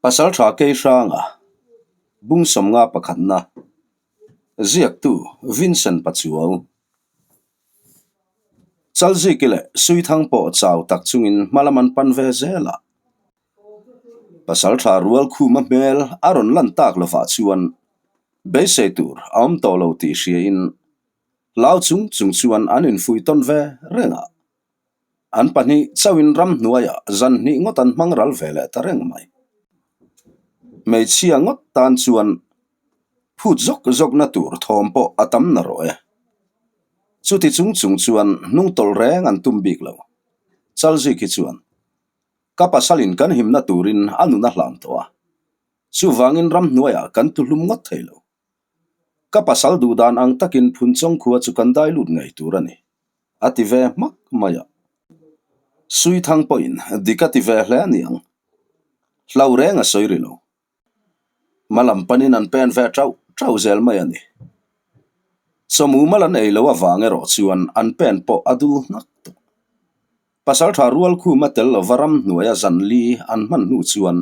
Pasaltha Keihranga, Bung 50 pakhatna, Ziaktu Vincent Pachuau. Chalziki leh Suithang pawh chau tak chungin hmalam an pan ve zel a. Pasaltha Rualkhuma hmel a rawn lan tak lovah chuan beisei tur a awm tawh lo tih hriain hlau chung chung chuan an infuih tawn ve reng a. An pahnih chauhin ramhnuaiah zan hnih ngawt an hmang ral ve leh ta reng mai. Hmeichhia ngawt tan chuan phut zawk zawkna tur thawm pawh a tam na rawh e. Chuti chung chung chuan hnung tawlh reng an tum bik lo. Chalzik hi chuan ka pasalin kan himna turin a nun a hlan tawh a, chuvangin ramhnuaiah kan tuhlum ngawt thei lo. Ka pasal duh dan ang takin Phunchawng khua chu kan dai lut ngei tur a ni, a ti ve hmak mai a. Suithang pawhin dik a ti ve hle a ni ang. Hlau reng a sawi ri lo. Hma lam panin an pen ve tauh tauh zel mai a ni. Chawmu mal an ei lo avang erawh chuan an pen pawh a dul hnak tawh. Pasaltha Rualkhuma tel lova ramhnuaia zan li an hman hnu chuan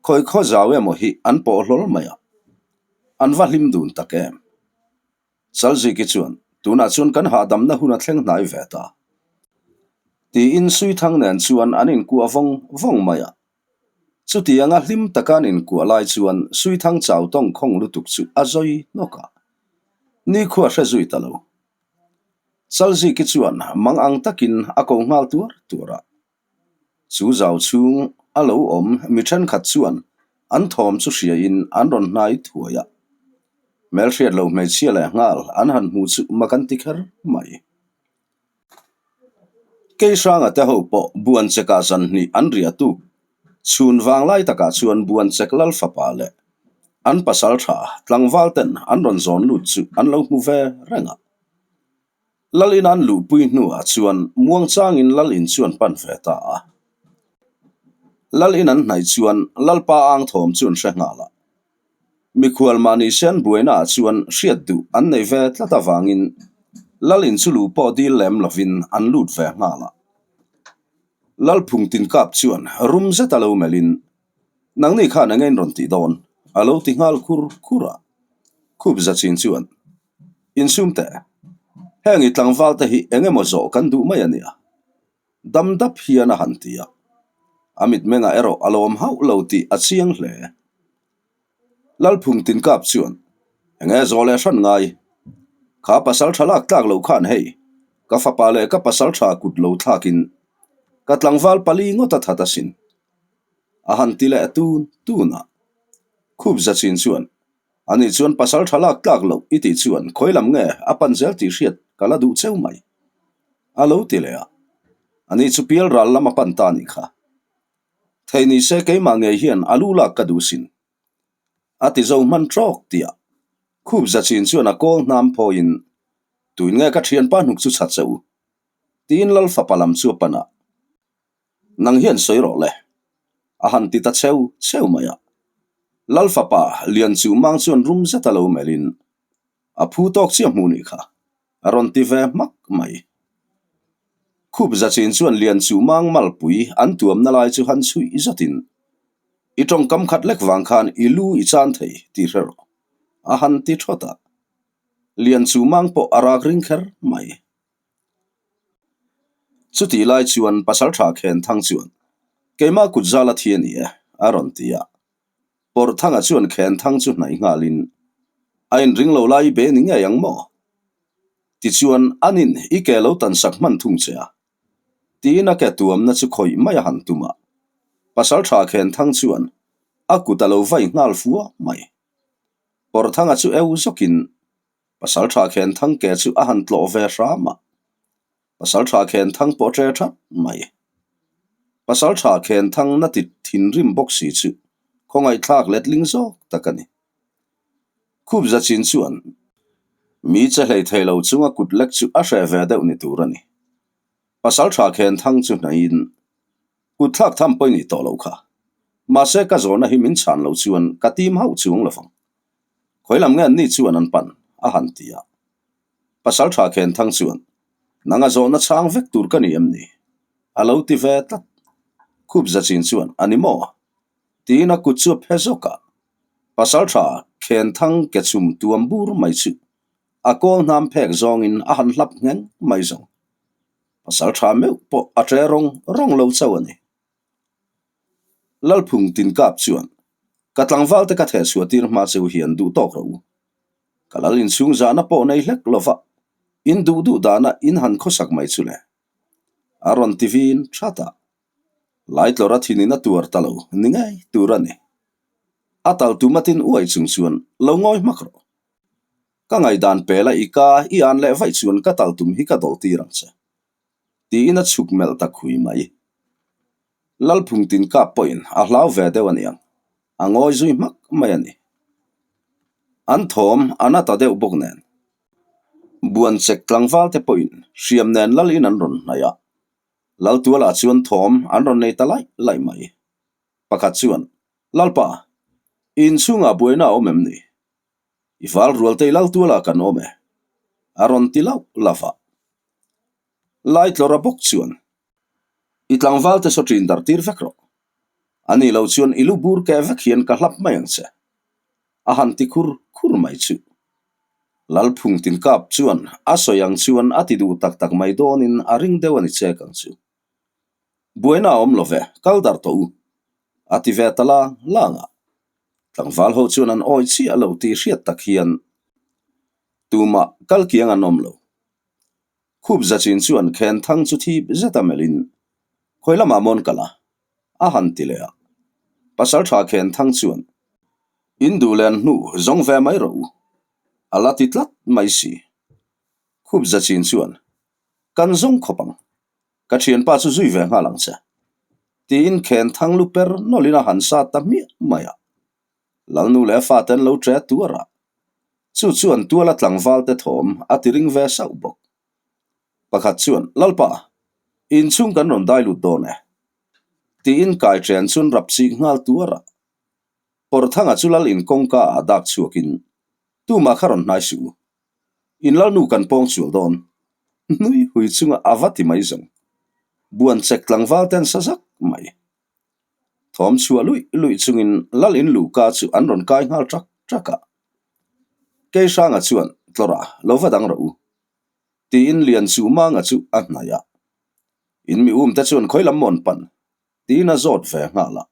Khawi khaw zau emaw hi an pawh hlawl mai a, an va hlim dun tak em? Chalziki chuan, Tunah chuan kan hahdamna hun a thleng hnai ve ta. Tiin Suithang nen chuan an inkuah vawng vawng mai a. Chutianga hlim taka an inkuah lai chuan Suithang chau tawng khawng lutuk chu a zawi hnawk a, nikhua hre zui ta lo. Chalziki chuan mang ang takin a ko nghal tuar tuar a. Chu zau chhung a lo awm mi thenkhat chuan an thawm chu hriain an rawn hnai thuai a. Hmelhriat lo hmeichhia leh nghal an han hmu chu mak an ti kher mai. Keihranga te ho pawh Buanchekah zanhnih an riah tuk. Chhun vanglai takah chuan Buanchek lal fapa leh an pasal tha tlangval ten an rawn zawn lut chu an lo hmu ve reng a. Lal in an luhpui hnuah chuan muangchangin lal in chu an pan ve ta a. Lal in an hnaih chuan Lalpa ang thawm chu an hre nghal a. Mikhual mahni sen buainaah chuan hriat duh an nei ve tlat avangin lal in chu luh pawh dil lem lovin an lut ve nghal a. Lalphung Tinkap chuan rum zet a lo melhin, Nangni khan eng nge in rawn tih dawn? a lo ti nghal khur khur a. Khup Zachin chuan, Insum teh, heng i tlangval te hi eng emaw zawh kan duh mai a nia. Dam dap hian a han ti a, a mitmengah erawh a lawm hauh lo tih a chiang hle. Lalphung Tinkap chuan, Enge zawh leh hran ngai? Kha pasal tha lak tlak loh khan hei, ka fapa leh ka pasal tha kut lo thlakin ka tlangval pali ngawt a that asin. A han ti leh tun tun a. Khup Zachin chuan, Ani chuan pasal tha lak tlak loh i tih chuan khawi lam nge a pan zel tih hriat ka la duh cheu mai. A lo ti leh a, ani chu pial ral lam a pan ta a nih kha. Thei ni se keimah ngei hian a lu lak ka duh sin. A ti zo hman trawk tih a, khup zachin chuan a kawl hnam phawiin, Tuin nge ka thianpa hnuk chu chhat che u? Tiin Lal fapa lam chu a pan a. Nang hian sawi rawh le. A han ti ta cheu cheu mai a. Lal fapa lian chu mang chuan rum zet a lo melhin a phu tawk chiah hmu nih kha a rawn ti ve hmak mai. Khup zachin chuan lian chu mang malpui an tuamna lai chu han chhuih zatin i tawngkam khat lek vang khan i lu i chan thei tih hre rawh a han ti thawt a. Lian chu mang pawh a rak ring kher mai. Chutih lai chuan Pasaltha Khenthang chuan, Keimah kut zal a thi a ni e, a rawn ti a. Pawrhthanga chuan Khenthang chu hnaih nghalin, A inring lo lai i be ni ngei ang maw? Tichuan, Anin i ke lo tansak hman thung che a, tiin a ke tuamna chu khawih mai a han tum a. Pasaltha Khenthang chuan a kut a lo vai nghal fua mai. Pawrhthanga chu eu zawkin, Pasalṭha Khenthang ke chu a han tlawh ve hram a, Pasalṭha Khenthang pawh ṭe ṭhat mai. Pasalṭha Khenthang na ti thinrim bawk si chu khawngaihthlak letling zawk tak a ni. Khup Zachin chuan mi che hlei thei lo chunga kut lek chu a hreh ve deuh ni tur a ni. Pasalṭha Khenthang chu hnaihin kut thlak tham pawh i nih tawh loh kha. Mahse ka zawhna hi min chhan loh chuan ka tim hauh chuang lovang. Khawi lam nge anni chuan an pan? a han ti a. Pasaltha Khenthang chuan, Nanga zawhna chhang vek tur ka ni em ni? a lo ti ve tlat. Khup Zachin chuan, A ni maw? Tiin a kut chu a phe zawk a. Pasalṭha Khenthang ke chhum tuam bur mai chu a kawl hnam phek zawngin a han hlap ngheng mai zawng. Pasalṭha meuh pawh a ṭe rawng rawng lo chauh a ni. Lalphung Tinkap chuan, Ka tlangval te ka theh chhuah tir hma cheu hian duh tawk rawh u. Ka lal inchhung zahna pawh nei hlek lova in duh duh dana in han khawsak mai chu le. A rawn ti vin that a. Laitlawr a thinin a tuar ta lo ni ngei tur a ni. A tal tum a tin uai chung chuan lo ngawi hmak rawh. Ka ngaihdan pela i ka i an leh vaih chuan ka tal tum hi ka dawlh tir ang che. Tiin a chhuk melh ta khui mai. Lalphung tin kap pawhin a hlau ve deuh a niang, a ngawi zui hmak mai a ni. An thawm a na ta deuh bawk nen. Buanchek tlangval te pawhin hriam nen lal in an rawn hnaih a, Laltualah chuan thawm an rawn nei ta laih laih mai. Pakhat chuan, Lalpa, i inchhungah buaina a awm em ni? I val rualte i Laltualah kan awm e, a rawn ti lauh lauh a. Laitlawra bawk chuan, I tlangvalte saw ṭin darh tir vek rawh. A nih loh chuan i lu bur keh vek hian ka hlap mai ang che. A han ti khur khur mai chu. Lalphung Tinkap chuan a sawi ang chuan a ti duh tak tak mai dawnin a ring deuh a ni chek ang chu. Buaina a awm lo ve, kal darh tawh u. A ti ve ta lang lang a. Tlangval ho chuan an awi chiah lo tih hriat tak hian tumah kal kiang an awm lo. Khup zachin chuan Khenthang chu thip zet a melhin, Khawi lamah mawn kal a? a han ti leh a. Pasalṭha Khenthang chuan, In duh len hnu zawng ve mai rawh u, a la ti tlat mai si. Khup zachin chuan, Kan zawng khawp ang, ka ṭhianpa chu zui ve nghal ang che, tiin Khenthang lu per nawlhin a han sat ta hmiah mai a. Lalnu leh a fate an lo ṭe tuar a, chu chuan tuala tlangval te thawm a ti ring ve sauh bawk. Pakhat chuan, Lalpa, inchhung kan rawn dai lut dawn e, tiin kai ṭen chuan rap chik nghal tuar a. Pawrthanga chu lal in kawngka ah dak chhuakin, Tumah kha rawn hnai suh u, in lalnu kan pawng chual dawn, nui hui chunga a va ti mai zawng. Buan chek tlangval te an sa zak mai. Thawm chhuah luih luih chungin lal in luhka chu an rawn kai nghal ṭak ṭak a. Keihranga chuan, Tlawrah, lo va dang rawh u, tiin Lianchuhmanga chu a hnaih a. In mi umte chuan khawi lam mawn pan? tiin a zawt ve nghal a.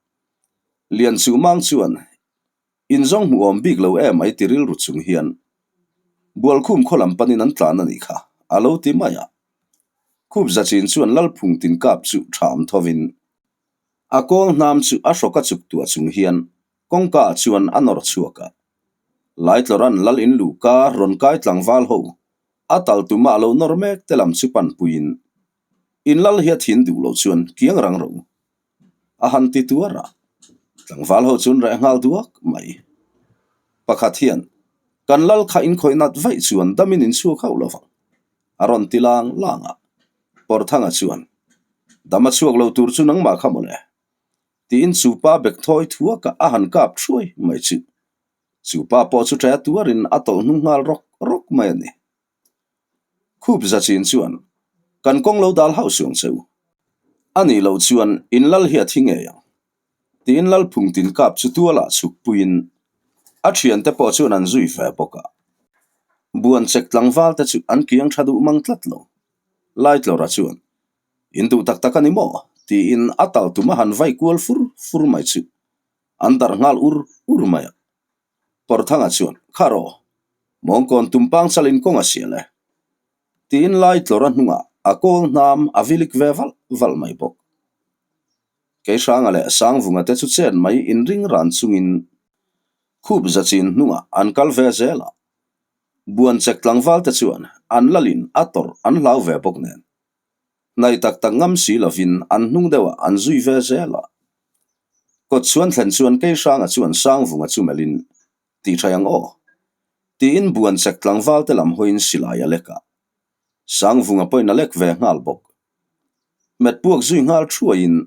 Lianchuhmang chuan, Inzawng hmuh awm bik lo em ai ti rilru chung hian Bualkhum khaw lam panin an tlan a nih kha, a lo ti mai a. Khup zachin chuan Lalphung Tinkap chu ṭham thovin a kawl hnam chu a hrawk a chuk tuah chung hian kawngka ah chuan a nawr chhuak a. Laitlawran Lal in luhka rawn kai tlangval ho a tal tuma a lo nawr mek te lam chu panpuiin in lal hi a thin duh loh chuan kiang rang rawh u. A han ti tuar a, tlangval ho chuan reh nghal duak mai. Pakhat hian, Kan lal kha inkhawih nat vaih chuan damin inchhuak hauh lo vang, a rawn ti lang lang a. Pawrthanga chuan, Dam a chhuak lo tur chu nangmah kha mawle, tiin chu pa bek thawi thuaka a han kap thuai mai chu. Chu pa pawh chu ṭe tuarin a tawlh hnung nghal rawk rawk mai a ni. Khup zachin chuan, Kan kawng lo dal hauh suang che u. A nih loh chuan in lal hi a thi ngei ang. Tiin lal phung tin kap chu tualah chhuk puiin a thiante pawh chuan an zui ve bawk a. Buan chek tlangval te chu an kiang tha duh mang tlat lo. Laitlawra chuan, In duh tak tak a ni maw? tiin a tal tum a han vai kual fur fur mai chu an darh nghal ur ur mai a. Pawrthanga chuan, Kha rawh, mawngkawn tumpang chalin kawng a sial e. Tiin lai tlawr a hnungah a kawl hnam a vilik ve valh valh mai bawk. Keihranga leh Sangvunga te chu chen mai inring ran chungin khup zachin hnungah an kal ve zel a. Buanchek tlangval te chuan an lalin a tawrh an hlau ve bawk nen. Hnaih tak tak ngam si lovin an hnung deuhah an zui ve zel a. Kawt chhuan thlen chuan Keihranga chuan Sangvunga chu melhin, Tih tha ang aw. Tiin Buanchek tlangval te lam hawiin silai a lek a. Sangvunga pawhin a lek ve nghal bawk. Hmet puak zui nghal thuaiin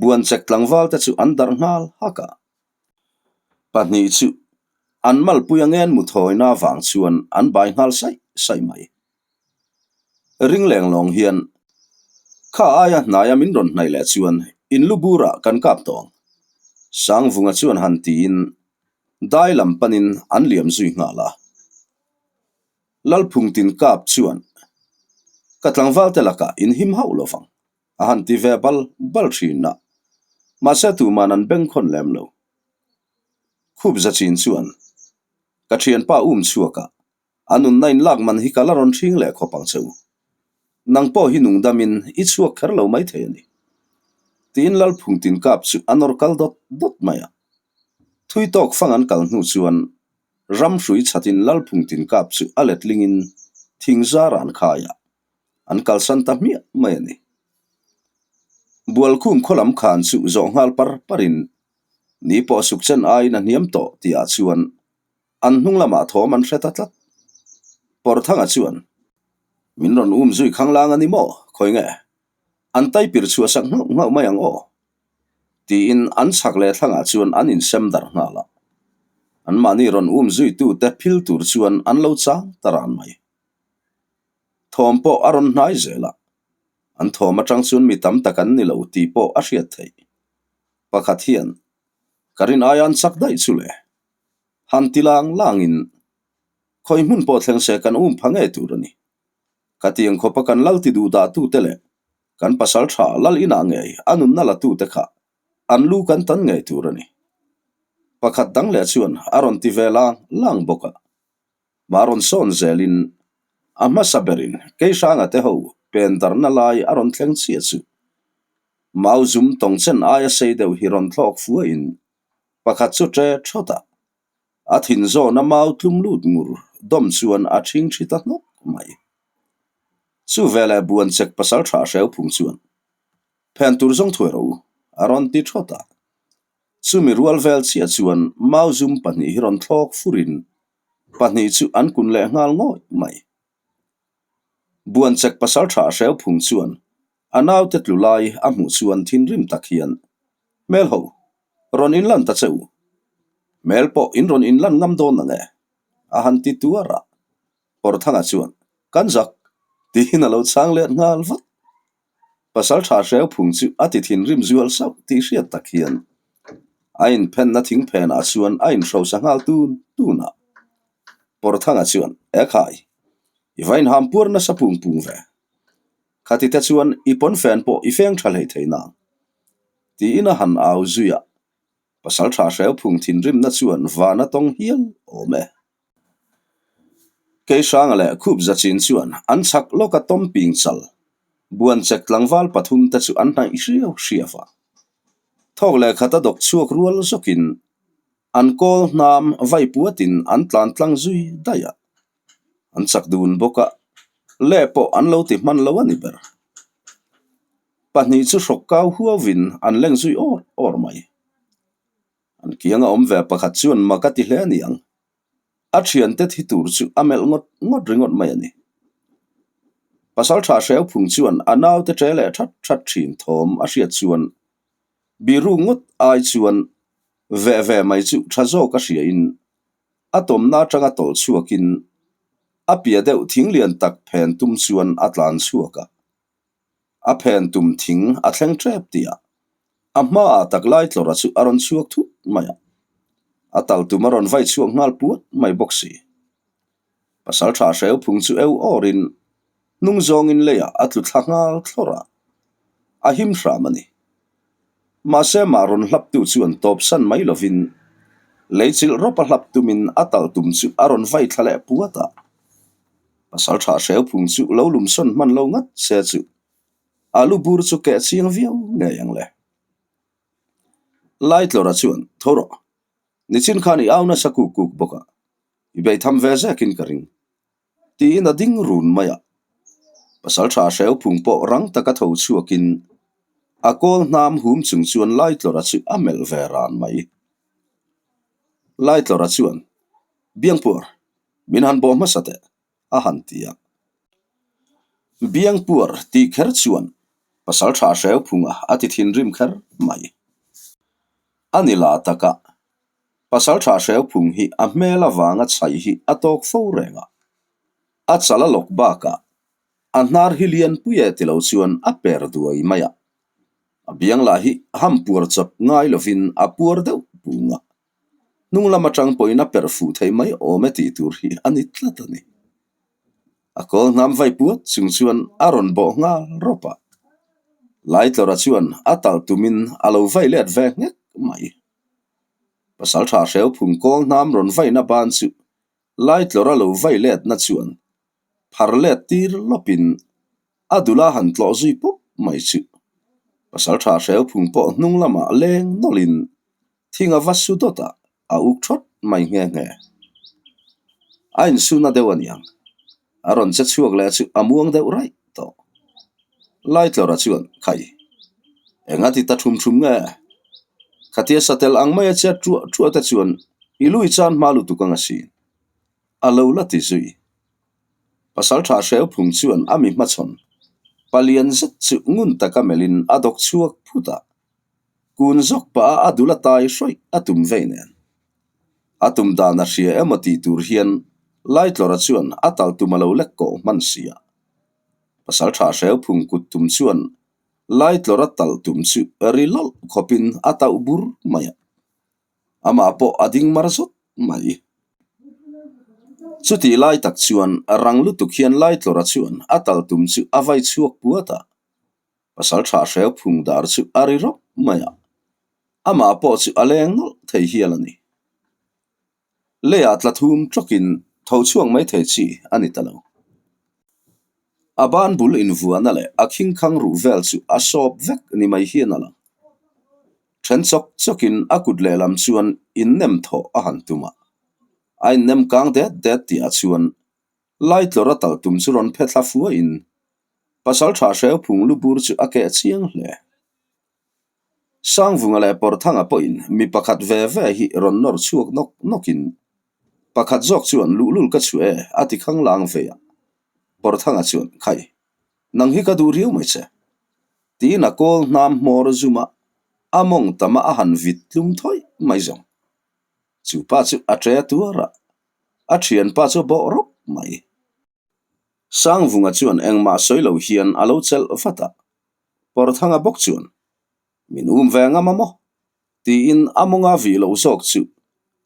Buanchek tlangval te chu an darh nghal hak a. Pahnih chu an malpui a ngen mu thawina avang chuan an bai nghal saih saih mai. Ring leng lawng hian kha aia hnaia min rawn hnaih leh chuan in lu burah kan kap tawh ang. Sangvunga chuan han tiin dai lam panin an liam zui nghal a. Lalphung tin kap chuan, Ka tlangval te lakah in him hauh lo vang, a han ti ve bal bal thin a, mahse tuman an bengkhawn lem lo. Khup zachin chuan, Ka thianpa um chhuak a, A nunna in lak man hi ka la rawn hring leh khawp ang che u. Nang pawh hi nungdamin i chhuak kher lo mai thei a ni. Tiin Lalphung Tinkap chu a nawr kal dawt dawt mai a. Thui tawk fang an kal hnu chuan ram hrui chhatin Lalphung Tinkap chu a letlingin thing zar an khai a, an kalsan ta hmiah mai a ni. Bualkhum khaw lam khan chu zawh nghal par parin ni pawh suk chen aiin a hniam tawh tihah chuan An hnung lamah thawm an hre ta tlat. Pawrthanga chuan, Min rawn um zui khanglang a ni maw? Khawi nge? An tai pir chhuah sak nghauh nghauh mai ang aw? Tiin an chhak leh thlangah chuan an insem darh nghal a. Anmahni rawn um zuitute phil tur chuan an lo chang ta ran mai. Thawm pawh a rawn hnai zel a, an thawm atang chuan mi tam tak an ni lo tih pawh a hriat theih. Pakhat hian, Ka rin aia an chak daih chu le. Han ti lang langin khawi hmun pawh thleng se kan um pha ngei tur a ni. Khatiang khawpa kan lal ti duh dah tute leh kan pasal tha lal inah ngei a nunna la tute kha an lu kan tan ngei tur a ni. Pakhat dang leh chuan a rawn ti ve lang lang bawk a. Mah rawn sawn zelin a hmasa berin Keihranga te ho pen darhna lai a rawn thleng chiah chu Mau zum tawng chen aia sei deuh hi rawn thlawk fuahin Pakhat chu ṭe ṭhawt a, a thin zawna mau tlum lut ngur dawm chuan a ṭhing ṭhi ta hnawk mai. Chu veleh buan chek pasal ṭha hreu phung chuan, Phen tur zawng thuai rawh u, a rawn ti ṭhawt a. Chumi rual vel chiah chuan mau zum pahnih hi rawn thlawk furin pahnih chu an kun leh nghal ngawih mai. Buan chek pasal ṭha hreu phung chuan a naute tlu lai a hmuh chuan thinrim tak hian, Hmel ho, rawn inlan ta che u. Hmel pawh in rawn inlan ngam dawn ang e, a han ti tuar a. Pawrthanga chuan, Kan zak, tiin a lo chhang let nghal vat. Pasal tha hreu phung chu a ti thinrim zual sauh tih hriat tak hian a inphenna thing phenah chuan a inhrosa nghal tun tun a. Pawrthanga chuan, Ekhai, i va inham puar nasa pung pung ve. Khati te chuan i pawnfen pawh i feng tha hlei thei nang. Tiin a han au zui a, pasal tha hreu phung thinrimna chuan van a tawng hial awm e. Keihranga leh Khup Zachin chuan an chhak lawka tawm ping chal, buan chek tlangval pathum te chu an hnaih hriau hriau a. Thawk leh khat a dawk chhuak rual zawkin an kawl hnam vai puatin an tlan tlang zui daih a. An chak dun bawk a, leh pawh an lo ti hman lo a ni ber. Pahnih chu hrawk kau huauvin an leng zui awr awr mai. An kiang a awm ve pakhat chuan mak a ti hle a ni ang. A thiante thi tur chu a melh ngawt ngawt ringawt mai a ni. Pasal tha hreu phung chuan a naute ṭe leh that that thin thawm a hriat chuan biru ngawt ai chuan veh ve mai chu tha zawk a hriain a tawmna atanga tawlh chhuakin a pia deuh thing lian tak phen tum chuan a tlan chhuak a. A phen tum thing a thleng tep tih ah a hmaah tak lai tlawrha chu a rawn chhuak thut mai a, a tal tum a rawn vai chhuak nghal puat mai bawk si. Pasal tha hreu phung chu eu awrin hnung zawngin leiah a tlu thla nghal thlawrh a, a him hram a ni. Mahse mah rawn hlaptu chuan tawp san mai lovin lei chilh rawp a hlap tumin a tal tum chu a rawn vai thla leh puat a. Pasal tha hreu phung chu lo lum sawn hman lo ngat se chu a lu bur chu keh chiang viau ngei ang le. Laitlawra chuan, Tho rawh, nichin khan i au nasa kuk kuk bawk a, i beitham ve zekin ka ring. Tiin a ding run mai a. Pasal tha hreu phung pawh rang taka tho chhuakin a kawl hnam hum chung chuan Laitlawra chu a melh ve ran mai. Laitlawra chuan, Biangpuar, Min han bawh hmasa teh, a han ti a. Biangpuar tih kher chuan pasal tha hreu phunga a ti thinrim kher mai. A ni la taka, pasal tha hreu phung hi a hmel avanga chhai hi a tawk fo reng a. A chal a lawk bakah a hnar hi lian pui e ti lo chuan a per duai mai a. A biang lah hi ham puar chawp ngai lovin a puar deuh pung a, hnung lam atang pawhin a perh fuh thei mai awm e tih tur hi a ni tlat a ni. A kawl hnam vai puat chung chuan a rawn bawh nghal rawp a, Laitlawra chuan a talh tumin a lo vai let ve nghek mai. Pasaltha Hreuphung kawl hnam rawn vaina ban chu Laitlawra lo vai letna chuan phar let tir lawpin a dula han tlawh zui pawp mai chu Pasaltha Hreuphung pawh hnung lamah leng nawlhin thing a va su dawt a, a uk thawt mai nghe nghe. A insuna deuh a niang, a rawn che chhuak leh chu a muang deuh raih tawh. Laitlawra chuan, Khai, enga ti ta thum thum nge? Khatia satel ang maia chet ṭuah ṭuah te chuan i lui chan hma lutuk ang asin, a lo la ti zui. Pasalṭha Hreuphung chuan a mi hmachhawn palian zet chu ngun taka melhin a dawk chhuak phut a. Kun zawk pah a a dul a tai hrawih a tum vei nen. A tum dan a hria emaw tih tur hian Laitlawra chuan a tal tum a lo lek kawh hman si a. Pasalṭha Hreuphung kut tum chuan Laitlawra tal tum chu ri lawlh khawpin a tauh bur mai a. Amah pawh a ding mar zawt mai. Chutih lai tak chuan rang lutuk hian Laitlawra chuan a tal tum chu a vai chhuak puat a. Pasalṭha hreu phung dar chu a ri rawp mai a, amah pawh chu a leng nawlh thei hial a ni. Leiah tla thum tawkin tho chhuak mai thei chi a ni ta lo. A ban bul invuahna leh a khingkhang ruh vel chu a sawp vek ni mai hian a lang. Then chawk chawkin a kut lehlam chuan innem thawh a han tum a, a innem kang det det tihah chuan Laitlawr a tal tum chu rawn phe thla fuaiin Pasalṭha Hreuphung lu bur chu a keh chiang hle. Sangvunga leh Pawrthanga pawhin mi pakhat ve ve hi rawn nawr chhuak nawk nawkin pakhat zawk chuan luhlul ka chhuah e a ti khang lang vei a. Pawrthanga chuan, Khai, nang hi ka duh riau mai che. Tiin a kawl hnam hmawr zum a, a mawng tama a han vit tlum thawih mai zawng. Chu pa chu a ṭe tuar a, a ṭhianpa chu a bawh rawp mai. Sangvunga chuan engmah sawi lo hian a lo chelh vat a, Pawrthanga bawk chuan, Min um ve ngam a maw? tiin a mawnga vih loh zawk chu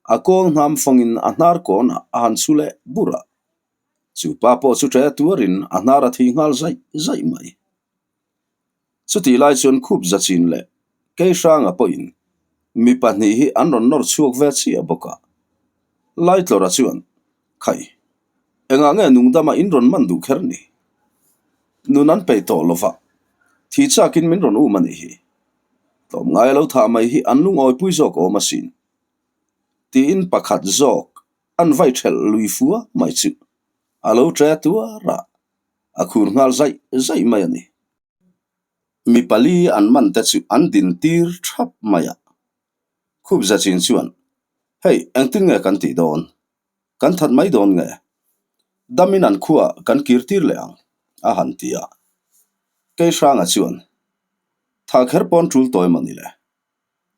a kawl hnam fawngin a hnar kawnah a han chhu leh bur a. Chu pa pawh chu ṭe tuarin a hnar a thi nghal zaih zaih mai. Chutih lai chuan khup zachin leh Keihranga pawhin mi pahnih hi an rawn nawr chhuak ve chiah bawk a. Laitlawra chuan, Khai, engah nge nungdama in rawn man duh kher ni? Nun an peih tawh lova, thi chakin min rawn um a nih hi. Tlawmngai a lo thah mai hi an lungawipui zawk awm asin. Tiin pakhat zawk an vai ṭhelh lui fua mai chu a lo ṭe tuar a. A khur nghal zaih zaih mai a ni. Mi pali an man te chu an din tir thap mai a. Khup zachin chuan, Hei, engtin nge kan tih dawn? Kan that mai dawn nge? Damin an khuaah kan kir tir leh ang, a han ti a. Keihranga chuan, Tha kher pawn tul tawi maw ni le?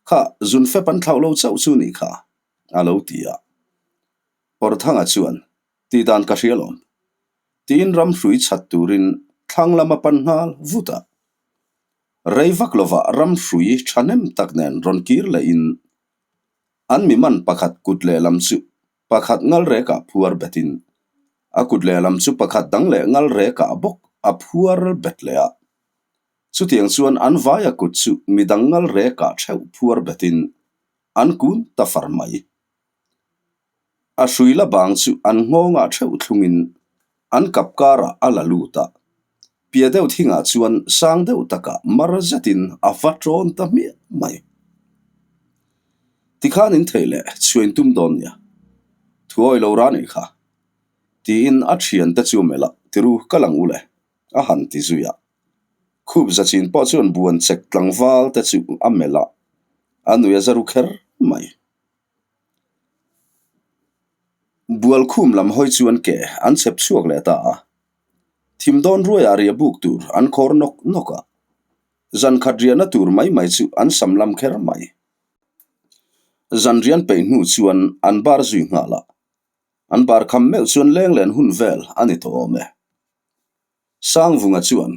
Kha, zun fep an thlauh lo chauh chu nih kha, a lo ti a. Pawrthanga chuan, Tih dan ka hria lawm. Tiin ramhrui chhat turin thlang lam a pan nghal vut a. Rei vak lovah ramhrui thahnem tak nen rawn kir lehin an mi man pakhat kut lehlam chu pakhat ngal rekah phuar betin a kut lehlam chu pakhat dang leh ngal rekah bawk a phuar bet leh a. Chutiang chuan an vaia kut chu midang ngal rekah theuh phuar betin an kun ta far mai. A hrui la bang chu an nghawngah theuh thlungin an kap karah a la lut a, pia deuh thingah chuan sang deuh takah mar zetin a va tawn ta hmiah mai. Tikhan in thei leh chhuain tum dawn nia, thuawi lo ra nih kha, tiin a thiante chu melh a, tiru ka lang u le, a han ti zui a. Khup zachin pawh chuan buan chek tlangval te chu a melh a, a nui a za ru kher mai. Bualkhum lam hawi chuan ke an chhep chhuak leh ta a, thim dawn ruaiah riah buk tur an khawr nawk nawk a, zan khat riahna tur mai mai chu an sam lam kher mai. Zan rian peih hnu chuan an bar zui nghal a, an bar kham meuh chuan leng len hun vel a ni tawh awm e. Sangvunga chuan.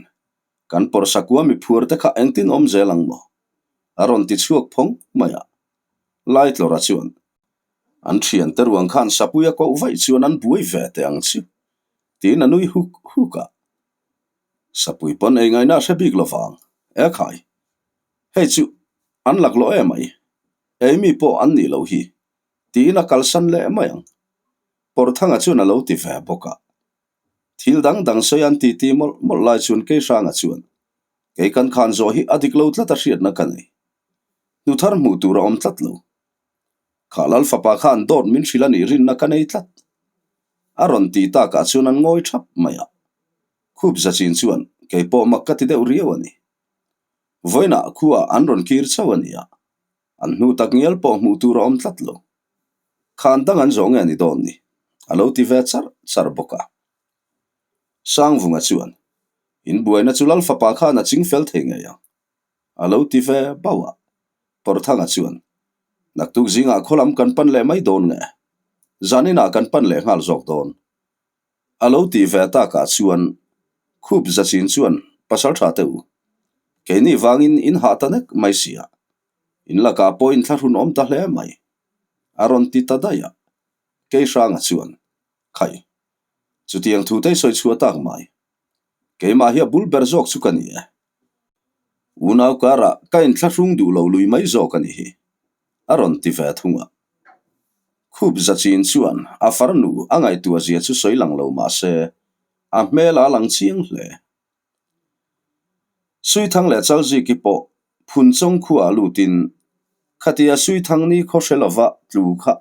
Kan pawrsa kua mi phuar te kha engtin awm zel ang maw? A rawn ti chhuak phawng mai a. Laitlawra chuan, An thiante ruang khan sapui a koh vaih chuan an buai ve teh ang chu, tiin a nui huk huk a. Sapui pawn ei ngaihna a hre bik lo vang, E khai, hei chu an laklawh em mai, ei mi pawh an nih loh hi, tiin a kalsan leh mai ang. Pawrthanga chuan a lo ti ve bawk a. Thil dang dang sawi an titi mawlh mawlh lai chuan Keihranga chuan, Kei kan khan zawh hi a dik lo tlat a hriatna ka nei. Hnuthar hmuh tur a awm tlat lo. Kha Lal fapa khan dawt min hrilh a nih rinna ka nei tlat. A rawn ti takah chuan an ngawi thap mai a. Khup zachin chuan, Kei pawh mak ka ti deuh riau a ni. Vawiinah khuaah an rawn kir chauh a nia. An hnu tak ngial pawh hmuh tur a awm tlat lo. Khan dang an zawh nge ni dawn ni? A lo ti ve char char bawk a. Sangvunga chuan, In buaina chu Lal fapa khan a ching fel thei ngei ang. A lo ti ve bauh a. Pawrthanga chuan, Naktuk zingah khaw lam kan pan leh mai dawn nge? Zaninah kan pan leh nghal zawk dawn. A lo tih ve takah chuan Khup Zachin chuan pasal tha teh u, keini vangin in hah ta nek mai sia, in lakah pawh in thlahrun awm ta hle mai, a rawn ti ta daih a. Keihranga chuan, Khai, chutiang thu te i sawi chhuah tak mai. Keimah hi a bul ber zawk chu ka ni e. Unau karah ka inthlahrung duh lo lui mai zawk a ni hi, a rawn ti ve thung a. Khup Zachin chuan a farnu a ngaihtuah zia chu sawi lang lo mah se, a hmel a lang chiang hle. Suithang leh Chalziki pawh Phunchawng khuaah lutin khatia Suithang ni khaw hre lova tlu kha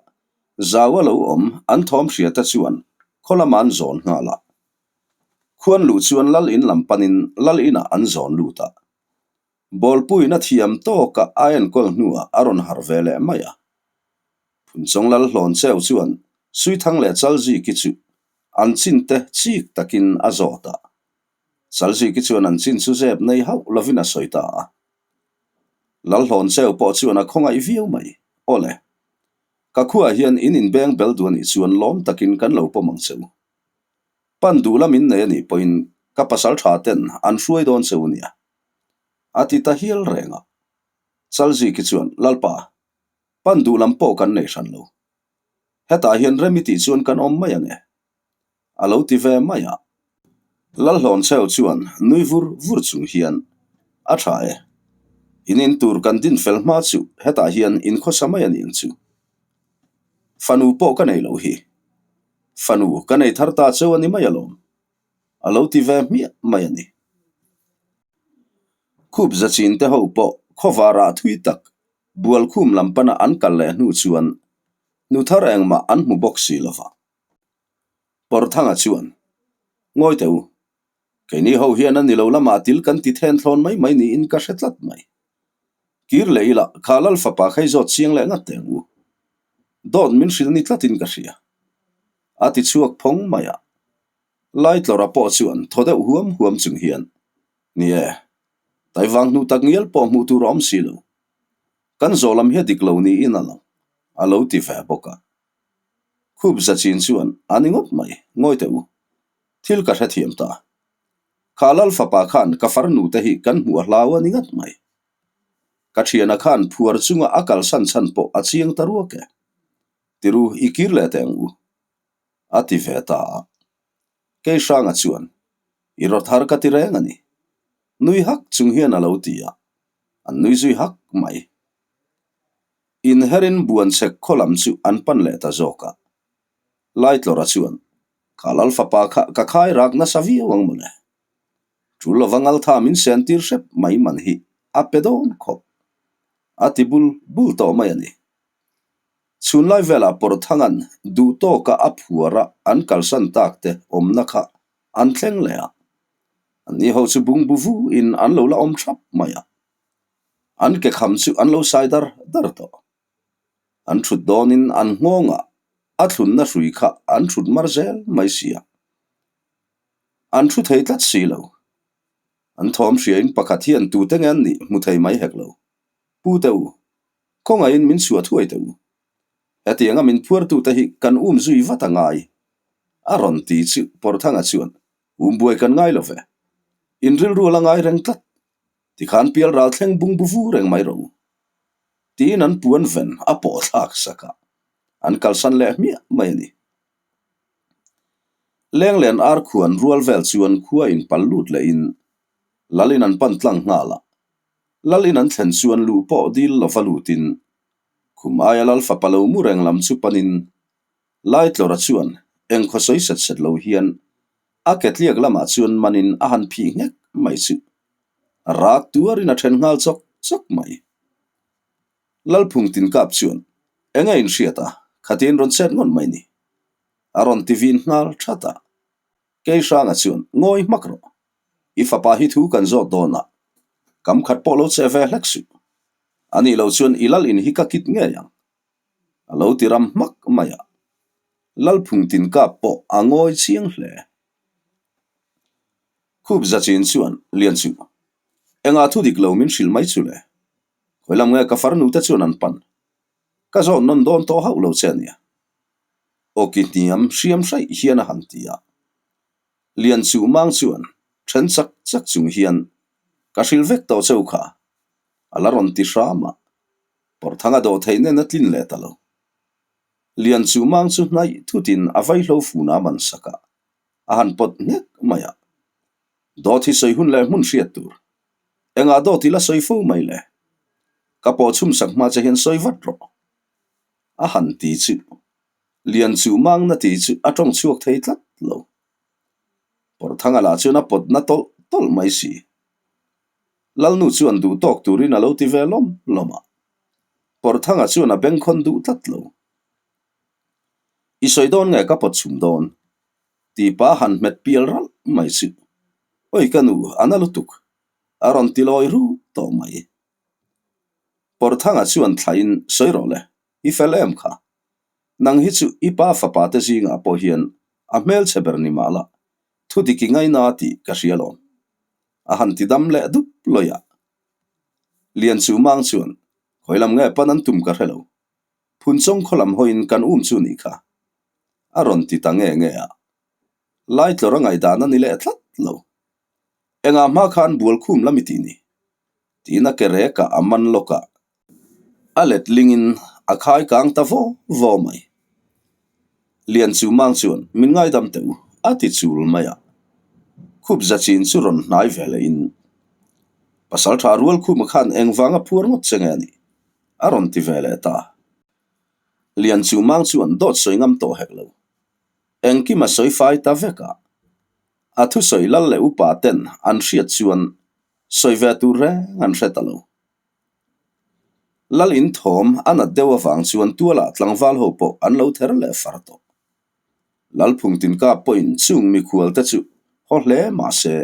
zau a lo awm an thawm hriata chuan khaw lamah an zawn nghal a. Khuan luh chuan Lal in lam panin Lal inah an zawn lut a. Bawlpuiin a thiam tawkah a enkawl hnuah a rawn harh ve leh mai a. Phunchawng Lal Hlawn Cheu chuan Suithang leh Chalziki chu an chinte chik takin a zawt a. Chalziki chuan an chin chu zep nei hauh lovin a sawi ta a. Lal Hlawn Cheu pawh chuan a khawngaih viau mai. Awle, ka khuaah hian in inbeng bel duh a nih chuan lawm takin kan lo pawm ang che u. Pan duh lam in nei a nih pawhin ka pasal tha ten an hruai dawn che u nia. A ti ta hial reng a. Chalziki chuan, Lalpa, pan duh lam pawh kan nei hran lo. Hetah hian rem i tih chuan kan awm mai ang e. A lo ti ve mai a. Lalhlawncheu chuan nui vur vur chung hian, A tha e. In in tur kan din fel hma chu hetah hian in khawsa mai a ni ang chu. Fanu pawh ka nei lo hi. Fanu ka nei thar ta cheu a ni mai alawm. A lo ti ve hmiah mai a ni. Khup zachin te ho pawh khawvarah thui tak Bualkhum lam pana an kal leh hnu chuan nu thar engmah an hmu bawk si lo va. Pawrthanga chuan, Ngawi teh u, keini ho hian a ni lo lamah til kan ti then thlawn mai mai niin ka hre tlat mai. Kir leh ila kha Lal fapa kha i zawt chiang leh ngat teh ang u. Dawt min hrilh ni tlatin ka hria. A ti chhuak phawng mai a. Laitlawra pawh chuan thaw deuh huam huam chung hian, Ni e, Taivang hnu tak ngial pawh hmuh tur a awm si lo. Kan zawh lam hi a dik lo niin a lang, a lo ti ve bawk a. Khup zachin chuan, A ni ngawt mai, ngawi teh u. Thil ka hrethiam ta. Kha Lal fapa khan ka farnu te hi kan hmuh a hlau a ni ngat mai. Ka thiana khan phuar chunga a kalsan chhan pawh a chiang ta ruak e. Tiru, i kir leh teh ang u. A ti ve ta a. Keihranga chuan, I rawt har ka ti reng a ni. Nui hak chung hian a lo ti a, an nui zui hak mai. Inherin buanchek khaw lam chu an pan leh ta zawk a. Laitlawra chuan, Kha Lal fapa kha ka khai rak nasa viau ang mawle. Tul lova ngaltha min sen tir hrep mai man hi a pe dawn khawp. A ti bul bul tawh mai a ni. Chhunlai velah Pawrthanga'n duh tawka a phuar a an kalsan tak te awmna kha an thleng leh a. Anni ho chu bungbu vu in an lo la awm thap mai a. An ke kham chu an lo sai dar dar tawh. An thut dawnin an nghawngah a thlunna hrui kha an thut mar zel mai si a. An thu thei tlat si lo. An thawm hriain pakhat hian tute nge an nih hmu thei mai hek lo. Pu teh u, Khawngaihin min chhuah thuai teh u. Hetianga min phuartute hi kan um zui vat a ngai. A rawn ti chu Pawrthanga chuan, Um buai kan ngai lo ve. In rilru a la ngai reng tlat. Tikhan pial ral thleng bungbu vu reng mai rawh u. Tiin an puan ven a pawh thlak sak a, an kalsan leh hmiah mai a ni. Lenglen ar khuan rual vel chuan khua in pal lut lehin Lalin an pan tlang nghal a. Lalin an thlen chuan luh pawh dil lova lutin khum aia Lal fapa lo mu reng lam chu panin Laitlawra chuan eng khaw sawi set set lo hian a ke tliak lamah chuan manin a han phih nghek mai chu rak tuarin a then nghal chawk chawk mai. Lalphung Tinkap chuan eng a inhriat a, khatin rawn chet ngawt mai ni. A rawn ti vin nghal that a. Keihranga chuan ngawi hmak rawh. I fapa hi thu kan zawt dawn a, kam khat pawh lo che ve hlek suh. Ani lo chuan i lal in hi ka kit ngei ang. A lo ti ram hmak mai a, Lalphung Tinkap pawh a ngawi chiang hle. Khup Zachin chuan, Lian chu, engah thu dik lo min hrilh mai chu le? Khawi lam nge ka farnu te chuan an pan? Ka zawt nawn dawn tawh hauh lo che ania. Awki hniam hriam hraih hian a han ti a. Lian chu mang chuan then chak chak chung hian, Ka hrilh vek tawh cheu kha, a la rawn ti hram a. Pawrthanga dawh theih nen a tlin leh ta lo. Lian chu mang chu hnaih thutin a vaihlo fun a man sak a, a han pawt nghek mai a. Dawt hi sawi hun leh hmun hriat tur. Engah dawt i la sawi fo mai le? Ka pawh chhum sak hma che hian sawi vat rawh. A han ti chu. Lian chu mang na ti chu a tawng chhuak thei tlat lo. Pawrthanga lah chuan a pawt na tawlh tawlh mai si. Lalnu chuan duh tawk turin a lo ti ve lawm lawm a. Pawrthanga chuan a bengkhawn duh tlat lo. I sawi dawn nge ka pawt chhum dawn? Ti pa han hmet pial ralh mai chu. Oi ka nu, a na lutuk. A rawn ti lawi rut tawh mai. Pawrthanga chuan thlain sawi rawh le, i fel em kha? Nang hi chu i pa fapa te zingah pawh hian a hmelchhe ber ni mah la, thu dik i ngaina tih ka hria lawm. A han ti dam leh dup lawih a. Lian chu mang chuan, Khawi lam nge pan an tum ka hre lo. Phunchawng khaw lam hawiin kan um chu nih kha. A rawn ti ta nge nge a. Laitlawr a ngaihdan a ni leh tlat lo. Engah hma khan bual khum lam i tih ni? Tiin a ke rekah a man lawk a, a let lingin a khai kang ta vaw vaw mai. Lian chu mang chuan min ngaidam teh u a ti chul mai a. Khup za chin chu rawn hnai ve leh in Pasal tha rual khuma khan engvanga phuar ngawt che nge a nih? a rawn ti ve leh ta. Lian chu mang chuan dawt sawi ngam tawh hek lo. Engkim a sawi fai ta vek a. A thusawi lal leh upa ten an hriat chuan sawi ve tur reng an hre ta lo. Lal in thawm a nat deuh avang chuan tualah tlangval ho pawh an lo ther leh far tawh. Lal Phungtin Kap pawhin chung mikhual te chu haw hle mah se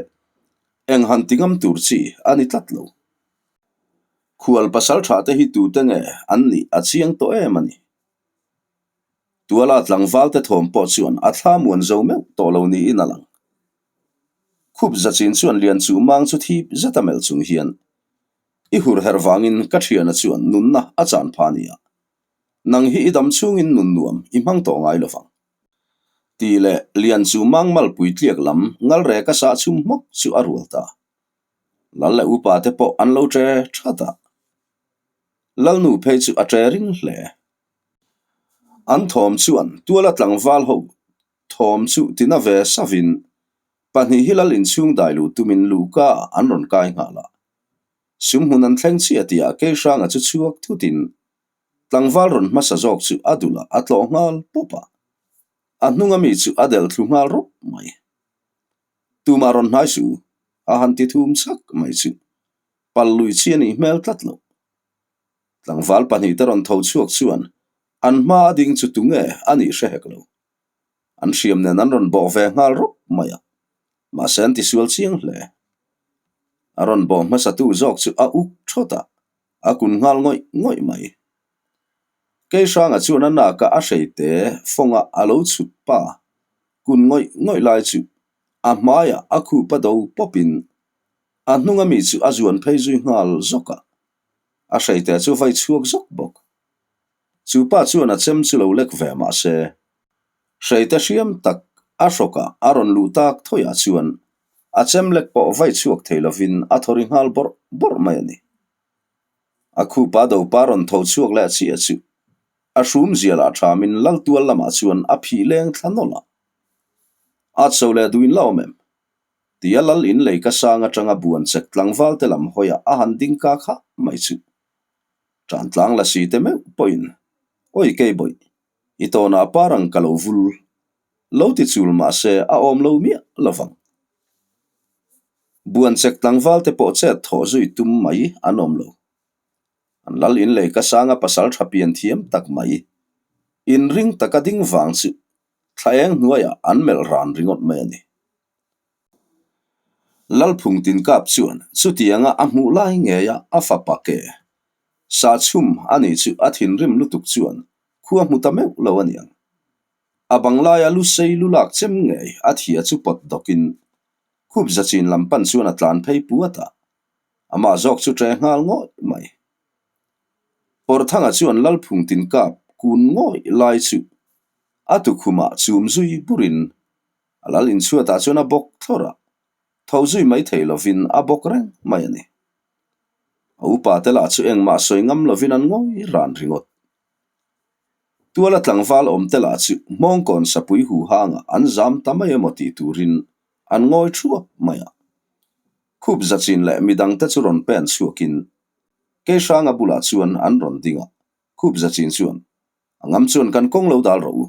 eng han ti ngam tur chi a ni tlat lo. Khual pasal tha te hi tute nge an nih a chiang tawh em a ni. Tuala tlangval te thawm pawh chuan a thla muan zo meuh tawh lo niin a lang. Khup zachin chuan lian chu mang chu thip zet a melh chung hian, I hur herh vangin ka thiana chuan nunna a chan pha nia. Nang hi i dam chhungin nun nuam i hmang tawh ngai lovang. Tih leh lian chu mang malpui tliak lam ngal rek a sah chhum hmawk chu a rual ta. Lal leh upa te pawh an lo che that a. Lalnu phei chu a che ring hle. An thawm chuan tuala tlangval ho thawm chu tina ve savin pahnih hi lal inchhung dai luh tumin luhka an rawn kai nghal a. Sumhmun an thleng chiah tihah Keihranga chu chhuak thutin tlangval rawn hmasa zawk chu a dul a, a tlawh nghal pawp a. A hnunga mi chu a delh thlu nghal rawp mai. Tumah rawn hnai suh u, a han ti thum chak mai chu pal lui chi a nih hmel tlat loh. Tlangval pahnihte rawn tho chhuak chuan an hma a ding chu tunge a nih hre hek lo. An hriam nen an rawn bawh ve nghal rawp mai a, mahse an tisual chiang hle. A rawn bawh hmasatu zawk chu a uk thawt a, a kun nghal ngawih ngawih mai. Keihranga chuan a naka a hreite fawnga a lo chhut pa kun ngawih ngawih lai chu a hmaiah a khup a do pawpin a hnunga mi chu a zuan phei zui nghal zawk a. A hreite chu vai chhuak zawk bawk. Chu pa chuan a chem chu lo lek ve mah se, hreite hriam tak a hrawkah a rawn luh tak thawiah chuan. A chem lek pawh vai chhuak thei lovin a thaw ri nghal bawrh bawrh mai a ni. A khupa dopa rawn tho chhuak leh chiah chu a hrum zial ah thamin Laltual lamah chuan a phih leng thla nawlh a. A cho leh duh in la awm em? Tia Lal in lei ka sang atanga buan chek tlangval te lam hawiah a han ding ka khah mai chu. Tan tlang la si te meuh pawhin, Awi kei bawih, i tawnah par ang ka lo vul. Lo ti chul mah se a awm lo miah lo vang. Buan chek tlangval te pawh chet thawh zui tum mai an awm lo. An lal in lei ka sanga pasal tha pian thiam tak mai. Inring taka ding vang chu thla eng hnuaiah an melh ran ringawt mai a ni. Lalphung Tinkap chuan chutianga a hmuh lai ngeia a fapa ke sa chhum a nih chu a thinrim lutuk chuan khua hmu ta meuh lo a niang. A bang laia lu sei lu lak chem ngei a thia chu pawt dawkin khup zachin lam pan chuan a tlan phei puat a, amah zawk chu ṭe nghal ngawih mai. Pawrthanga chuan Lalphung Tinkap kun ngawih lai chu a tukhumah chum zui burin A lal inchhuatah chuan a bawk thlawr a, tho zui mai thei lovin a bawk reng mai a ni. A upa te lah chu engmah sawi ngam lovin an ngawi ran ringawt. Tuala tlangval awm te lah chu hmawngkawn sapui hu hangah an zam ta mai emaw tih turin an ngawi thuap mai a. Khup zachin leh midang te chu rawn pen chhuakin Keihranga bulah chuan an rawn ding a, Khup zachin chuan, A ngam chuan kan kawng lo dal rawh u.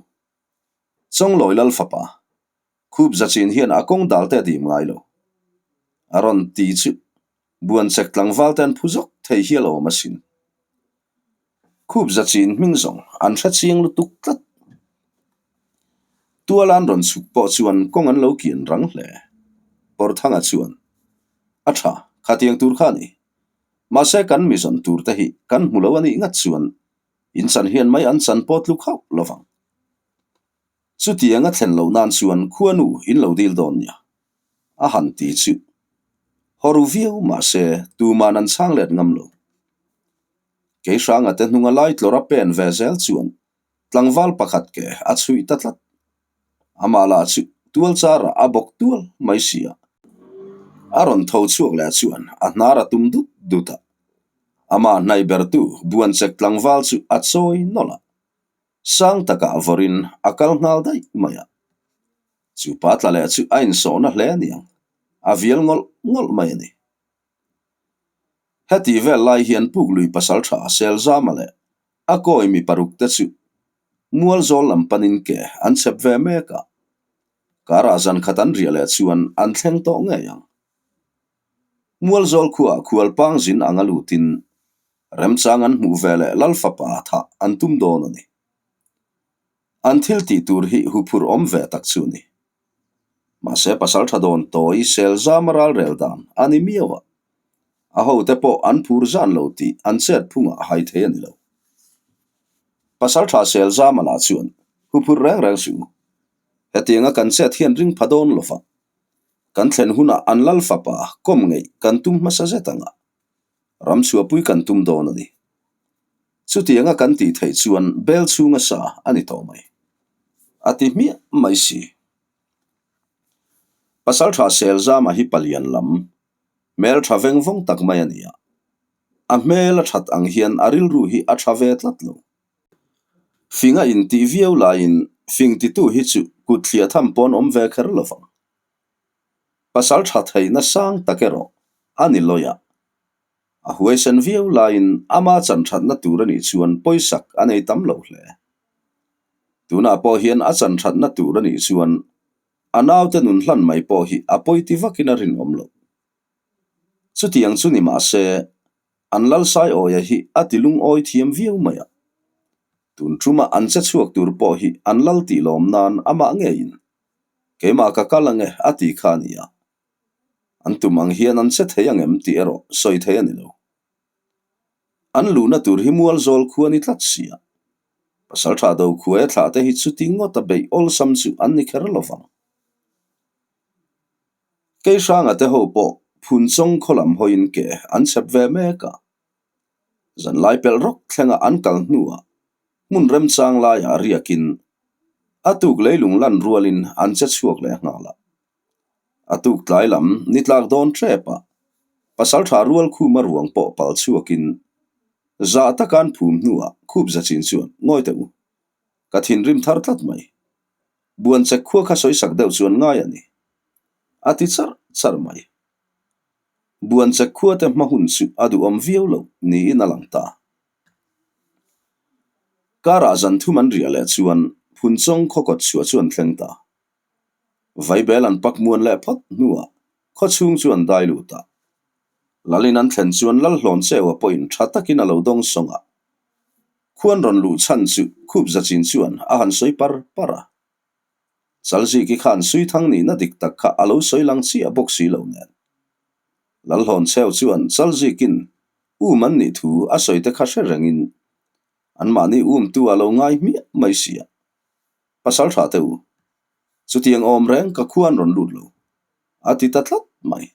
Chawnglawi lal fapa, khup zachin hian a kawng dal te a dim ngai lo. A rawn ti chu Buanchek tlangval te an phu zawk thei hial awm asin. Khup zachin hming zawng an hre chiang lutuk tlat. Tuala an rawn chhuk pawh chuan kawng an lo kian rang hle. Pawrthanga chuan, A tha, khatiang tur kha a ni. Mahse kan mi zawn tur te hi kan hmu lo a nih ngat chuan In chan hian mai an chan pawh tluk hauh lo vang. Chutiang a thlen loh nan chuan khuanu in lo dil dawn nia. A han ti chu. Haw ru viau mah se tuman an chhang let ngam lo. Kei hranga te hnunga lai tlawr a pen ve zel chuan tlangval pakhat ke a chhuih ta tlat. Amah lah chu tual charah a bawk tual mai si a. A rawn tho chhuak leh chuan a hnar a tum dut dut a. Amah hnaih bertu Buanchek tlangval chu a chawi nawlh a. Sang takah vawrin a kal nghal daih mai a. Chu pa tla leh chu a insawhna hle aniang, a vial ngawlh ngawlh mai a ni. Heti vel lai hian Puklui pasaltha Selzama leh a kawi mi paruk te chu Mualzawl lam panin ke an chep ve mek a, karah zan khat an riah leh chuan an thleng tawh ngei ang. Mualzawl khuaah khualpang zin anga lutin remchang an hmuh ve leh Lal fapa thah an tum dawn a ni. An thil tih tur hi huphurh awm ve tak chu a ni. Mahse pasal tha dawn tawi sel zam a ral rel dan a ni miau a, a hote pawh an phur zan lo tih an chet phungah hai thei a ni lo. Pasal tha sel zama lah chuan huphurh reng reng suh u. Hetianga kan chet hian ring pha dawn lo va, kan thlen hunah an lal fapa kawm ngeih kan tum hmasa zet ang a, ram chhuahpui kan tum dawn a ni. Chutianga kan tih theih chuan bel chhunga sa a ni tawh mai. A ti hmiah mai si. Pasaltha Selzama hi palian lam, hmel tha veng vawng tak mai a ni a. A hmel a that ang hian a rilru hi a tha ve tlat lo. Fing a intih viau laiin fing titu hi chu kut thliah tham pawn awm ve kher lo vang. Pasal tha theihna sang tak erawh a ni lawi a. A huaisen viau laiin ama chan thatna tur a nih chuan pawisak a nei tam lo hle. Tunah pawh hian a chan thatna tur a nih chuan a naute nun hlan mai pawh hi a pawiti vakin a rinawm loh. Chutiang chu ni mah se, an Lalsaiawia hi a ti lungawi thiam viau mai a. Tun ṭuma an che chhuak tur pawh hi an lal tih lawm nan amah ngeiin keimah ka kal ange a ti kha a ni a. An tum ang hian an che thei angem tih erawh sawi thei a ni lo. An luhna tur hi mualzawl khua ni tlat si a. Pasalṭha Dokhuaia thlah te hi chuti ngawta beih awlsam chu an ni kher lo vang. Keihranga te ho pawh Phunchawng khaw lam hawiin ke an chep ve mek a. Zanlai pelh rawk thlenga an kal hnuah hmun remchang laiah riakin a tuk leilung lan rualin an che chhuak leh nghal a. A tuk tlai lam ni tlak dawn tep a, pasaltha rual khuma ruang pawh pal chhuakin zah taka an phum hnuah khup zachin chuan ngawi teh u, ka thinrim thar tlat mai. Buan chek khua kha sawisak deuh chuan ngai a ni. A ti charh charh mai. Buan chek khua te hma hun chu a duhawm viau lo niin a lang ta. Karah zan thum an riah leh chuan Phunchawng khaw kawt chhuah chu an thleng ta. Vaibel an pak muan leh phawt hnuah khaw chhung chu an dai lut a. Lalin an thlen chuan Lalhlawn Cheua pawhin tha takin a lo dawng sawng a. Khuan rawn luh chhan chu khup zachin chuan a han sawi par par a. Chalziki khan Suithang nihna dik tak kha a lo sawi lang chiah bawk si lo nen. Lalhlawn Cheu chuan Chalzikin um an nih thu a sawi te kha hre rengin anmahni umtu a lo ngai hmiah mai si a. Pasal tha teh u, chutiang awm reng ka khuan rawn lut lo, a ti ta tlat mai.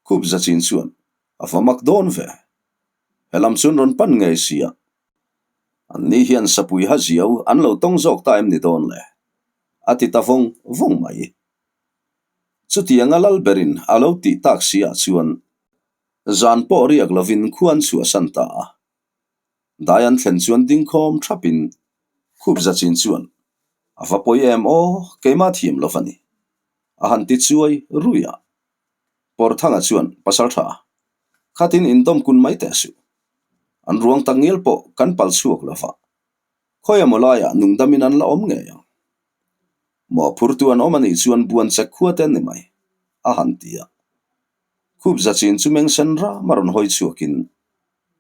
Khup zachin chuan a va mak dawn ve. He lam chuan rawn pan ngei si a, an ni hian sapui ha ziau an lo tawng zawk ta em ni dawn le? A ti ta vawng vawng mai. Chutianga lal berin a lo tih tak si ah chuan zan pawh riak lovin khuan chhuahsan ta a. Dai an thlen chuan dingkhawm thapin khup zachin chuan a va pawi em aw, keimah thiam lo va ni. A han ti chuai rui a. Pawrthanga chuan pasal tha khatin indawm kun mai teh suh. An ruang tak ngial pawh kan pal chhuak lo va, khawi emaw laiah nungdamin an la awm ngei ang. Mawhphurtu an awm anih chuan buan chek khua te an ni mai, a han ti a. Khup zachin chu meng sen ram a rawn hawi chhuakin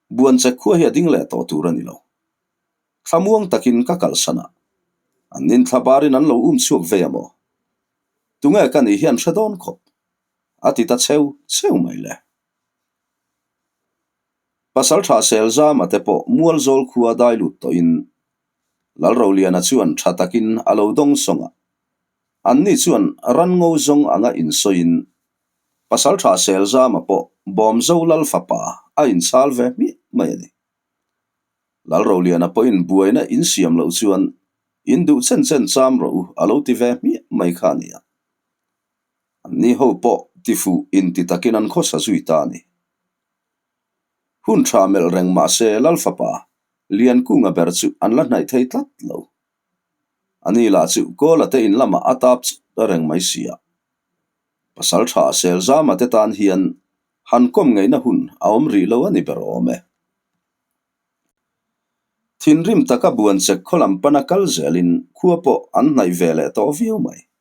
buan chek khua hi a ding leh tawh tur a ni lo. Thlamuang takin ka kalsan a, an ninthla barin an lo um chhuak vei a maw? Tunge ka nih hian hre dawn khawp? A ti ta cheu cheu mai le. Pasal tha Selzama te pawh Mualzawl khua dai lut tawhin Lalroliana chuan tha takin a lo dawng sawng a. Anni chuan ranngo zawng anga insawiin Pasal tha Selzama pawh Bawmzo Lal fapa a inchhal ve hmiah mai a ni. Lalroliana pawhin buaina insiam loh chuan In duh chen chen cham rawh u a lo ti ve hmiah mai kha a nia. Anni ho pawh tifuh inti takin an khawsa zui ta a ni. Hun tha melh reng mah se Lalfapa Liankunga ber chu an la hnaih thei tlat lo. Ani lah chu Kawla te in lamah a tap chut reng mai si a. Pasal tha Selzama te tan hian han kawm ngeihna hun a awm rih lo a ni ber awm e. Thinrim taka buan chek khaw lam pana kal zelin khua pawh an hnaih ve leh tawh viau mai.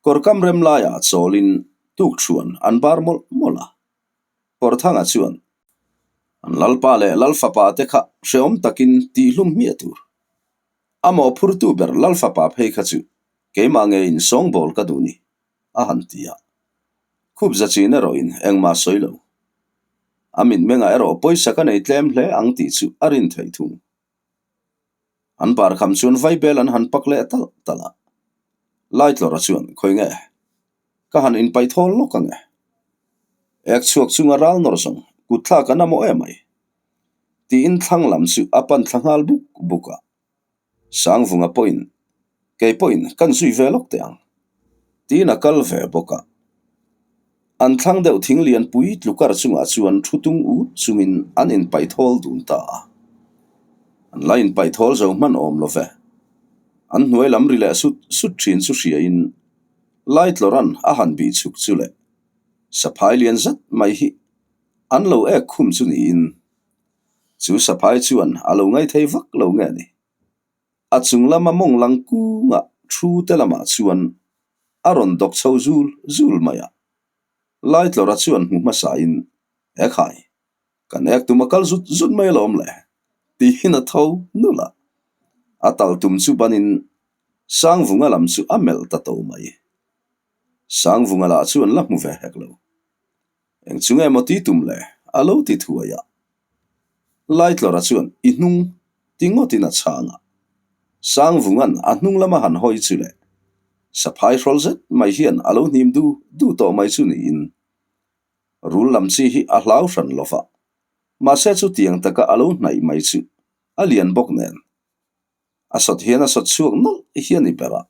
Kawrkam rem laiah chawlin tukthuan an bar mawlh mawlh a. Kawrthanga chuan an lalpa leh lalfapa te kha hrehawm takin tihhlum hmiah tur. A mawhphurtu ber lalfapa phei kha chu keimah ngeiin sawngbawl ka duh ni. a han ti a. Khup zachin erawhin engmah sawi lo. A mitmengah erawh pawisa ka nei tlem hle ang tih chu a rin theih thung. An bar kham chuan vaibel an han pak leh talh talh a. Laitlawra chuan, Khawi nge? Ka han inpaih thawl lawk ang e. Ek chhuak chunga ral nawr zawng kut thlak an amawh em ai? Tiin thlang lam chu a pan thla nghal buk buk a. Sangvunga pawhin, Kei pawhin kan zui ve lawk teh ang, tiin a kal ve bawk a. An thlang deuh thing lian pui tlukar chungah chuan thu tung ut chungin an inpaih thawl dun ta a. An la inpaih thawl zo hman awm lo ve. An hnuai lam ri leh sut sut thin chu hriain Laitlawran a han bih chhuk chu leh saphai lian zet mai hi an lo ek khum chu niin Chu saphai chuan a lo ngaithei vak lo nge ni? A chung lama mawng lang kungah thu te lamah chuan a rawn dawk chho zul zul mai a. Laitlawra chuan hmu hmasain, Ekhai, kan ek tum a kal zut zut mai alawm le, tiin a tho nulh a. A tal tum chu banin Sangvunga lam chu a melh ta to mai. Sangvunga lah chuan la hmu ve hek lo. Eng chu nge maw ti tum le? A lo ti thuai a. Laitlawra chuan i hnung ti ngawtin a chhang a. Sangvunga'n a hnung lama han hawi chu le saphai hrawl zet mai hian a lo hnim du du tawh mai chu niin rul lam chi hi a hlau hran lo va. Mahse chutiang taka a lo hnaih mai chu a lian bawk nen a sawt hian a sawt chhuak nawlh hi a ni ber a.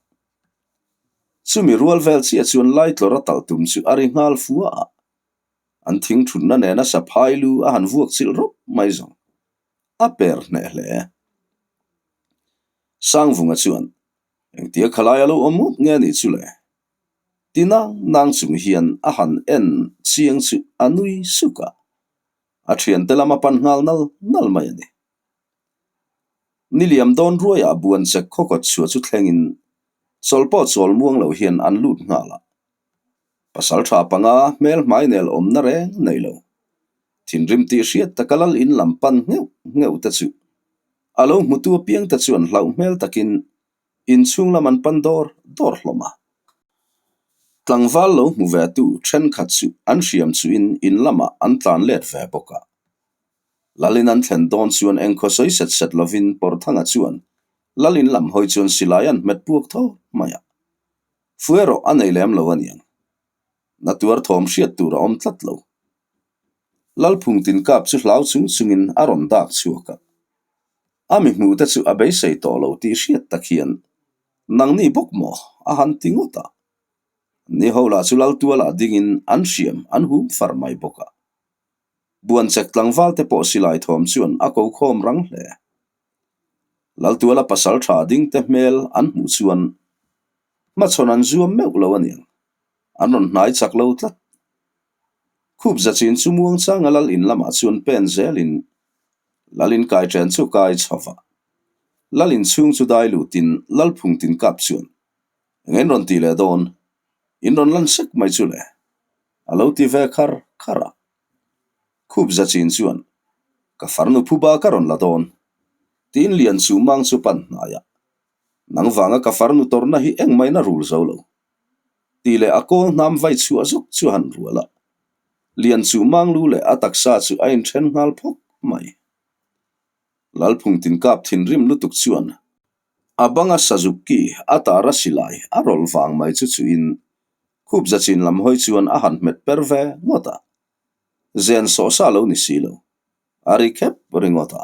Chumi rual vel chiah chuan Laitlawr a talh tum chu a ri nghal fua a. An thing thutna nena saphai lu a han vuak chilh rawp mai zawng. A per hneh hle. Sangvunga chuan, Engtia khalai a lo awm ngawt nge nih chu le? Ti nang nang chung hian a han en chiang chu a nui suk a. A thiante lam a pan nghal nal nal mai a ni. Ni liam dawn ruaiah buan chek khawkawt chhuah chu thlengin chawl pawh chawl muang lo hian an lut nghal a. Pasal tha panga hmel hmai nel awmna reng nei lo. Thinrim tih hriat taka lal in lam pan ngheuh ngheuh te chu a lo hmutu apiang te chuan hlauh hmel takin inchhung lam an pan dawr dawr hlawm a. Tlangval lo hmu ve tu thenkhat chu an hriam chuhin in lamah an tlan let ve bawk a. Lalin an thlen dawn chuan engkhaw sawi set set lovin Pawrthanga chuan Lalin lam hawi chuan silai an hmet puak tho mai a. Fu erawh a nei lem lo a niang. Na tuar thawm hriat tur a awm tlat lo. Lalphung tin kap chu hlau chung chungin a rawn dak chhuak a. A mi hmuh te chu a beisei tawh lo tih hriat tak hian nangni bawk maw a han ti ngawt a. Ni ho lah chu Laltualah dingin an hriam an hum far mai bawk a. Buanchek tlangval te pawh silai thawm chuan a ko khawm rang hle. Laltuala pasal tha ding te hmel an hmuh chuan hmachhawn an zuam meuh lo a niang, an rawn hnai chak lo tlat. Khup zachin chu muangchanga lal in lamah chuan pen zelin lal in kai chen chu kai chho va. Lal in chhung chu dai lutin Lalphung tin kap chuan eng in rawn tih leh dawn, in rawn lan sek mai chu le. A lo ti ve khar khar a. Khup zachin chuan, Ka farnu phuba ka rawn la dawn. Tiin lian chu mang chu pan hnai a. Nang vanga ka farnu tawrhna hi engmah in a rul zo lo. Tih leh a kawl hnam vai chhuah zuk chu a han rual a. Lian chu mang lu leh a taksa chu a inthen nghal phawk mai. Lalphung tinkap thinrim lutuk chuan a banga sazuk ki a tar a silai a rawlh vang mai chu chuhin Khup zachin lam hawi chuan a han hmet per ve ngawt a, zen sawh sa lo ni si lo, a ri khep ringawt a.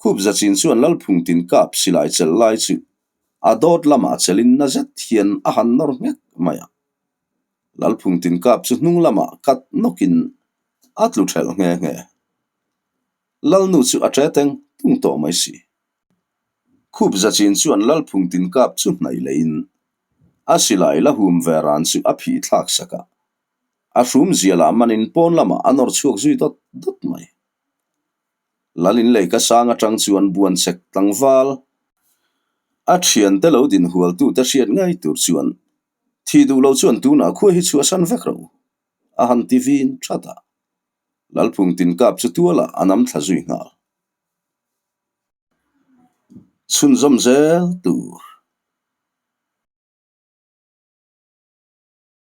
Khup zachin chuan Lalphung tin kap silai chelh lai chu a dawt lamah chelhin na zet hian a han nawr nghek mai a. Lalphung tin kap chu hnung lamah kat nawkin a tlu thelh nghe nghe. Lalnu chu a ṭe teng tung tawh mai si. Khup zachin chuan Lalphung tin kap chu hnaih lehin A silai la hum ve ran chu a phih thlak sak a, a hrum zialah manin pawn lamah a nawr chhuak zui dawt dawt mai. Lalin lei ka sang atang chuan buan chek tlangval a thiante lo din hualtute hriat ngei tur chuan thi duh lo chuan tunah khua hi chhuahsan vek ro a han ti vin that a, Lalphung tin kap chu tualah a nam thla zui nghal. Chhunzawm zel tur.